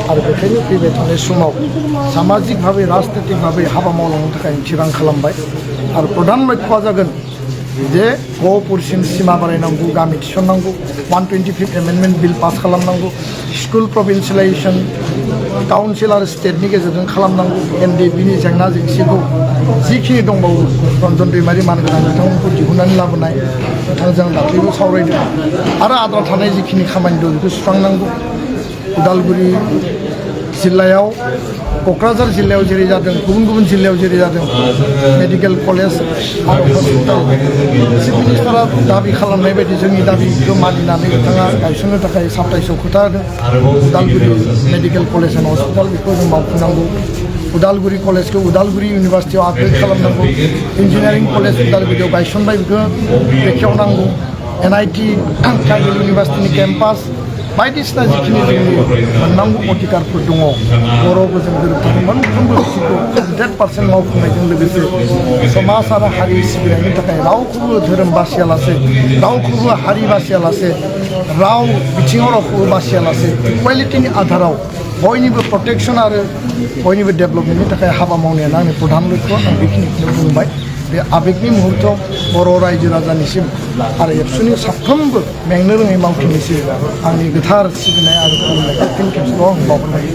आरो बेखायनो फैबाय थानाय समाव सामाजिक भावे राजनीतिक भावे हाबा मावलांनो थाखाय थिरां खालामबाय आरो प्रधान लक्ष्यआ जागोन जे गहपुरसिम सिमा बारायनांगौ गामि थिसननांगौ 125th एमेन्डमेन्ट बिल पास खालामनांगौ स्कुल प्रभिन्सियलाइजेसन काउन्सिल आरो स्टेटनि गेजेरजों खालामनांगौ एनडिपिनि जेंना जेंसिखौ जिखिनि दंबावो रन्जन दैमारि मानगोनां बिथांमोनखौ दिहुननानै लाबोनाय बिथांजों दाख्लैबो सावरायदों आरो आद्रा थानाय जिखिनि खामानि दं बेखौ सुस्रांनांगौ उदालगुरि जिल्लायाव क'क्राझार जिल्लायाव जेरै जादों गुबुन गुबुन जिल्लायाव जेरै जादों मेडिकेल कलेज आरो हस्पिटाल चिफ मिनिस्टारा दाबि खालामनाय बायदि जोंनि दाबिखौ मानिनानै बिथाङा गायसननो थाखाय 27 खोथा होदों Udalguri medical college and hospital बेखौ जों मावफुंनांगौ उदालगुरि कलेजखौ उदालगुरि इउनिभार्सिटियाव आपग्रेड खालामनांगौ इन्जिनियारिं कलेज उदालगुरियाव गायसनबाय बेखौ बेखेवनांगौ NIT ट्राइबेल इउनिभार्सिटिनि केम्पास बायदिसिना जिखिनि जोंनि मोननांगौ अधिकारफोर दङ बर'बो जों गोरोबथानि मोनफ्रोमबो बिथिंखौ 100% मावफुंनायजों लोगोसे समाज आरो हारि सिबिनायनि थाखाय रावखौबो धोरोम बासियालासे रावखौबो हारि बासियालासे राव बिथिङाव रावखौबो बासियालासे इकुवेलिटिनि आधाराव बयनिबो प्रटेक्शन आरो बयनिबो डेभेलपमेन्टनि थाखाय हाबा मावनायानो आंनि प्रधान लक्ष्य आं बेखिनिखौनो बुंबाय बे आबेगनि मुहुर्तआव बर' रायजो राजानिसिम आरो एबसुनि साफ्रोमबो मेंनो रोङै मावथिनिसिम आंनि गोथार सिबिनाय आरो खुलुमनायखौ फिन खेबसेबाव आं बावहरनाय